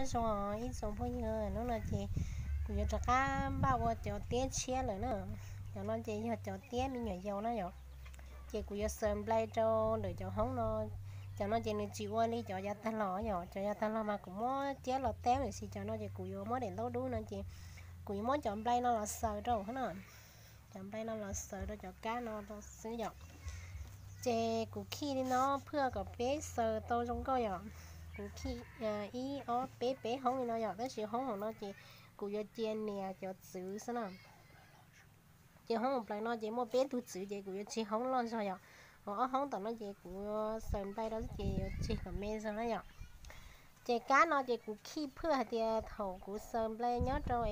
Nyob zoo ib tsoom phooj ywg, hnub no ces kuv yuav rov qab npaj ua cov tiab tshiab lawm na. Cov no ces yog cov tiab me nyuam yaus na yom. Ces kuv yuav xaws nplai rau ntawm cov hoob no. Cov no ces nws tsis ua li cov yav tag los yom, cov yav tag los mas kuv muab tiab los teb lawm, tiam sis cov no ces kuv yuav muab daim ntaub dub no ces kuv yuav muab cov nplai no los xaws rau na. Cov nplai no los xaws rau cov kab no rau xwb yom. Ces kuv khij li no phwj kom peb xaws tau zoo nkauj yom. Kuv khij ib ob peb peb hoob li no yom, tab sis hoob hauv no ces kuv yuav cia nias cov txwv xwb na. Ces hoob hauv plawv no ces muaj peb tug txwv ces kuv yuav tseg hoob loj zog yom. Ho ob hoob tom no ces kuv xaws nplai rau xwb ces yuav tseg kom me zog na yom. Ces kab no ces kuv khij phwj hais tias thaum kuv xaws nplai nyob rau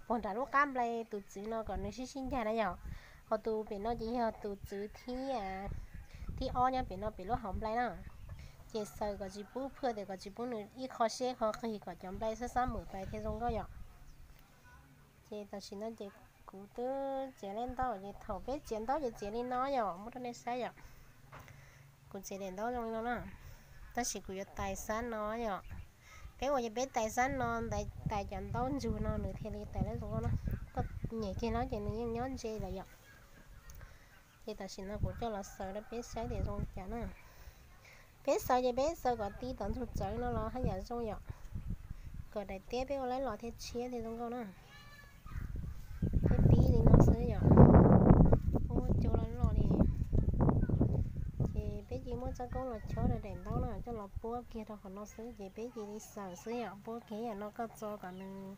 puag nram lub qab nplai tus txwv no kom nws sib sib ncag na yom. Ho tus pem no ces yog tus txwv thib ob nyob pem no pem lub hauv nplai na. Ces xaws kom tsis pub phwj tias kom tsis pub nws ib qho seb qho qig kom cov nplai xab xab mem pais thiaj zoo nkauj yom. Ces tam sim no ces kuv twb txiav lub ntaub ces thaum peb txiav ntaub ces txiav li no yom, muab rau nej saib yom. Kuv txiav daim ntaub zoo li no na, tab sis kuv yuav tais xab no yom. Peb ua ces peb tais xab no, tais cov ntaub ntsug no nws thiaj li tais lab zoo nkauj na. Koj nyem kiag no ces nws yeej nyob ntse lawm yom. Ces tam sim no kuv coj los xaws rau peb saib tias zoo li cas na. Peb xaws ces peb xaws kom ti tom ntug txawv no los haj yam zoo yom, kom daim tiab peb ua laib los thiaj tshiab thiaj zoo nkauj na. Peb pib li no xwb yom, ua cov loj loj li. Ces peb cia li muab txoj koob los chob rau daim ntaub na, coj los puab kiag rau qhov no xwb ces peb cia li xaws xwb yom, puab kiag yam no koj txo kom nws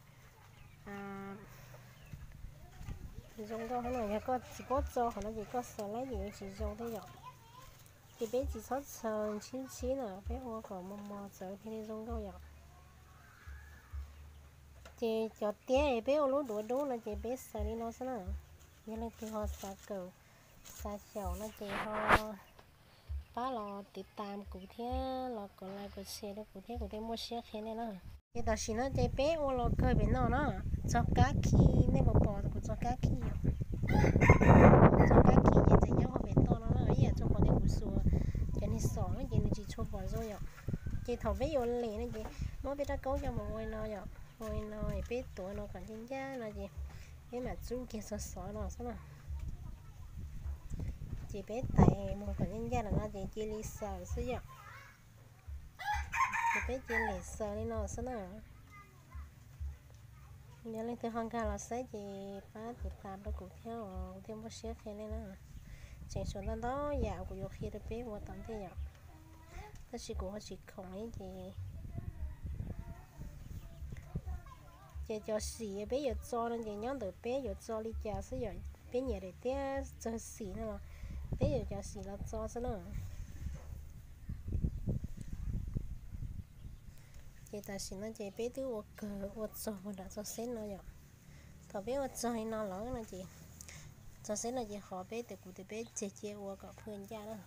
zoo nkauj no, yog koj tsis paub txo qhov no ces koj xaws laib ces yuav tsis zoo thiab yom. Ces peb tsis txhob xaws ntsib ntsib na, peb ua kom mos mos txawv thiaj li zoo nkauj yom. Ces cov tiab peb ua lub duav dub no ces peb xaws li no xwb na. Yog leej twg ho xav kawm xav xyaum no ces ho pab los tiv tam kuv thiab los kom like kom share rau kuv thiab kuv thiaj muaj siab qhia nej na. Ces tam sim no ces peb ua los kawg pem no na, txog kab khij, nej puas pom kuv txog kab khij yom? Txog kab khij ces txawm nyob hauv pem toj no na, ib yam txog qhov tias kuv xuas cov niag xom ces nws tsis tshua pom zoo yom. Ces thaum peb yuav lem no ces muab peb rab koob coj mus ua li no yom, ua li no peb tuav no kom ncaj ncaj no ces peb mam txub kiag txog xov no xwb na. Ces peb tais mus kom ncaj ncaj lawm no ces cia li xaws xwb yom. Ces peb cia li xaws li no xwb na. Yog leej twg ho nkag los saib ces pab tiv tam rau kuv thiab os, kuv thiaj muaj siab qhia nej na. Tseem tshuav ntau ntau yam kuv yuav qhia rau peb ua tom ntej yom, tab sis kuv ho tsis khoom li ces Ces cov xim peb yuav txo no ces nyob ntawm peb yuav txo li cas xwb yom, peb nyiam daim tiab txawg xim no los peb yuav cov xim los txo xwb na. Ces tam sim no ces peb twb ua kawg ua txog puag nram txoj xeb no yom. Thaum peb ua txog li no lawm no ces, txog xeb no ces qhov peb tias kuv tias peb tseg cia ua kom phwj ncaj na.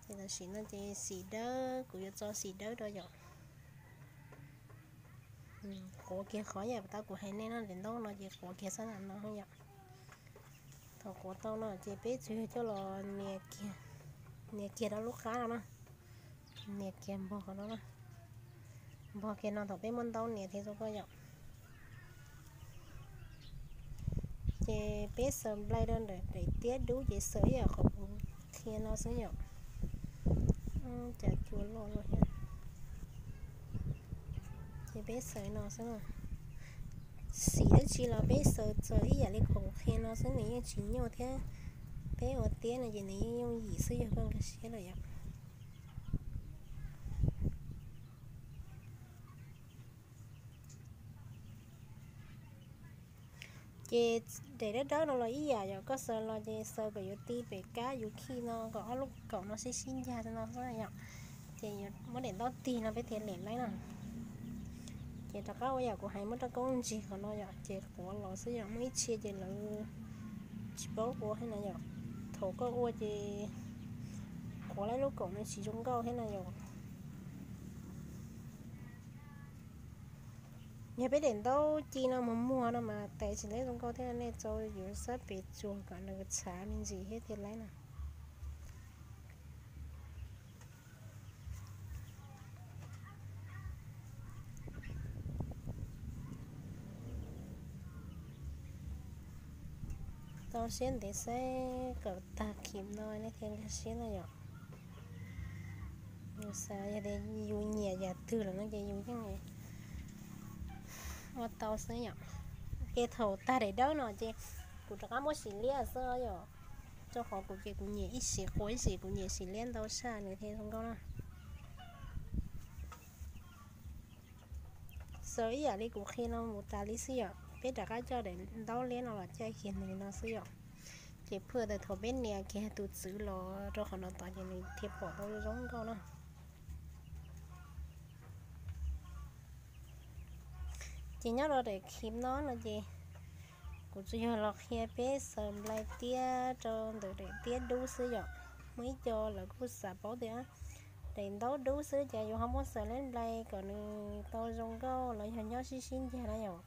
Ces tam sim no ces xim dawb, kuv yuav txo xim dawb rau yom. Quav kiag qhov yam tau kuv hais nej no, daim ntaub no ces quav kiag xab nam no yom. Thaum quav tau no ces peb tsuas yog coj los nias kiag rau lub qab no na. Nias kiag npog qhov no na. Npog kiag no thaum peb muab ntaub nias thiab zoo koj yom. Ces peb xaws nplai rau ntawm daim tiab dub ces xaws ib yam qhov kuv qhia no xwb yom. Cas cua loj loj thiab. Ces peb xaws no xwb. Xim dab tsi los peb xaws txaws ib yam li qhov kuv qhia no xwb, nws yeej tsis nyuaj thiab. Peb ua tiab no ces nws yeej yooj yim xwb, yog koj nkag siab lawm yom. Ces daim dawb dawb no los ib yam yom, koj xaws los ces xaws kom yuav ti pem kab yus khij no kom ob lub kaum no sib sib ncag no xwb yom. Ces yuav muab daim ntaub tig no peb thiaj lem laib na. Ces rov qab ua yam kuv hais, muab rab koob ntsig qhov no yom, ces quav los xwb yom, muaj ib txhia ces lawv tsis paub ua thiab na yom. Thaum koj ua ces quav laib lub kaum no tsis zoo nkauj thiab na yom. Yog peb daim ntaub ci no muag muag no mas tais tsis laib zoo nkauj thiab, nej txaus yuav xab pem tsuag kom nws txhav me ntsis thiab thiaj laib na. Zoo siab ntev xwb kom tag khim no nej thiaj nkag siab no yom. Yus xav yog tias yus nyiam yam twg lawm no ces yus yeej ua tau xwb yom. Ces thaum tag daim dawb no ces kuv rov qab muab sim liab xwb yom. Rau qhov kuv ces kuv nyiam ib sim qua ib sim, kuv nyiam sim liab ntau tshaj nws thiaj zoo nkauj na. Xaws ib yam li kuv qhia no mus tas li xwb yom, peb rov qab coj daim ntaub liab no los caij kiag nws no xwb yom. Ces phwj tas thaum peb nias kiag tus txwv los rau qhov no tod ces nws thiaj pom tau zoo nkauj na. Ces nyob rau daim khim no no ces kuv tsuas yog los qhia peb xaws nplai tiab rau ntawm daim tiab dub xwb yom. Muaj ib co lawv kuj xav paub tias daim ntaub dub xwb ces yus ho muab xaws liab nplai kom nws tau zoo nkauj los yog nyob sib sib ncag na yom.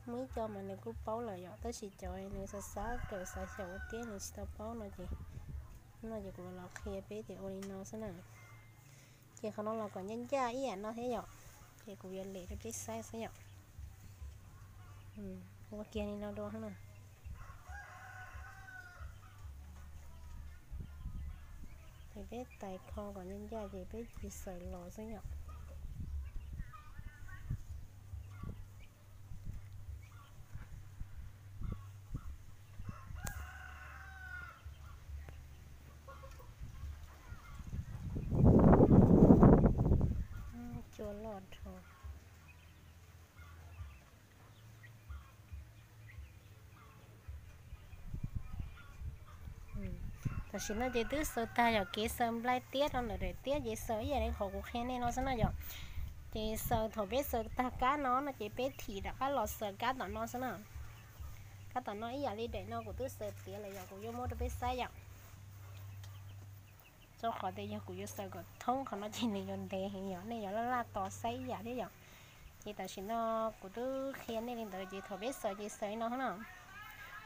Muaj ib co mas nws kuj paub lawm yom, tab sis cov nws xav xav kawm xav xyaum ua tiab nws tsis tau paub no ces, no ces kuv los qhia peb tias ua li no xwb na. Ces qhov no los kom ncaj ncaj ib yam no thiab yom. Ces kuv yuav lem rau peb saib xwb yom. Ua kiag li no dua na. Ces peb tais kho kom ncaj ncaj ces peb cia xaws los xwb yom. Cua loj dhau. Tam sim no ces twb xaws tag yom, kev xaws nplai tiab rau ntawm daim tiab ces xaws ib yam li qhov kuv qhia nej no xwb no yom. Ces xaws thaum peb xaws tag kab no no ces peb thim rov qab los xaws kab tom no xwb na. Kab tom no ib yam li daim no kuv twb xaws tiav lawm yom, kuv yuav muab rau peb saib yom. Rau qhov tias yog kuv yuav xaws kom thoob qhov no ces nws yuav ntev heev yom, nej yuav laj laj tos saib ib yam thiab yom. Ces tam sim no kuv twb qhia nej li ntawd ces thaum peb xaws ces xaws li no xwb na.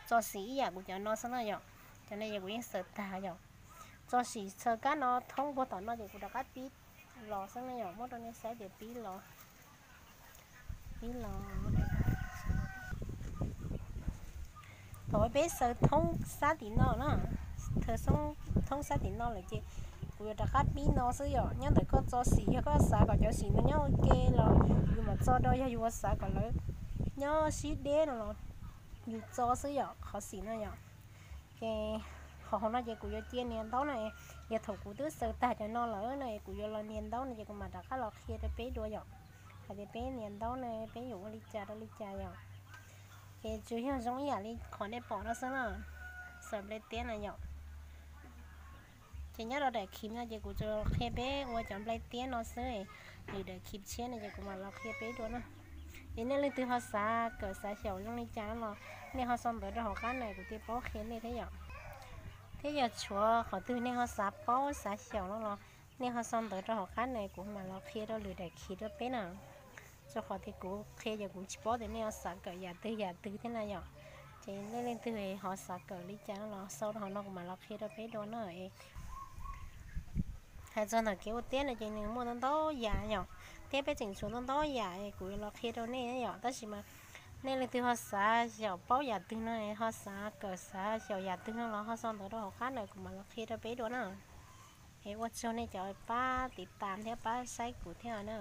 Txo xim ib yam kuv cov no xwb no yom. Cov no yog kuv yeej xaws tag yom. Txo xim xaws kab no thoob puag tom no ces kuv rov qab pib los xwb no yom, muab rau nej saib tias pib los. Pib los. Thaum peb xaws thoob sab tim no na, thoob sab tim no lawm ces kuv yuav rov qab pib no xwb yom. Nyob ntawm koj txo xim, yog koj xav kom cov xim no nyob ua ke los yus mam txo rau, yog yus xav kom lawv nyob sib deb no los yus txo xwb yom, qhov xim no yom. Ces qhov hauv no ces kuv yuav cia nias ntaub na, yog thaum kuv twb xaws tag cov no lawm na kuv yuav los nias ntaub no ces kuv mam rov qab los qhia rau peb dua yom. Hais tias peb nias ntaub na peb yuav ua li cas rau li cas yom. Ces tsuas yog zoo ib yam li qhov nej pom no xwb na, xaws nplai tiab na yom. Ces nyob rau daim khib no ces kuv tsuas qhia peb ua cov nplai tiab no xwb, lwm daim khib tshiab no ces kuv mam los qhia peb dua na. Es nej leej twg ho xav kawm xav xyaum zoo li cas no los nej ho sau ntawv rau hauv qab na kuv thiaj paub qhia nej thiab yom. Thiab yog tshuav qhov twg nej ho xav paub xav xyaum no los nej ho sau ntawv rau hauv qab na kuv mam los qhia rau lwm daim khib rau peb na. Rau qhov tias kuv qhia ces kuv tsis paub tias nej ho xav kawm yam twg yam twg thiab na yom. Ces nej leej twg ho xav kawm li cas no los sau rau hauv no kuv mam los qhia rau peb dua na. Hais txog ntawm kev ua tiab no ces nws muaj ntau ntau yam yom, thiab peb tseem tshuav ntau ntau yam kuv yuav los qhia rau nej yom. Tab sis mas nej leej twg ho xav xyaum paub yam twg no, ho xav kawm xav xyaum yam twg no los ho sau ntawv rau hauv qab na kuv mam los qhia rau peb dua na. Es ua tsaug nej cov pab tiv tam thiab pab saib kuv thiab na.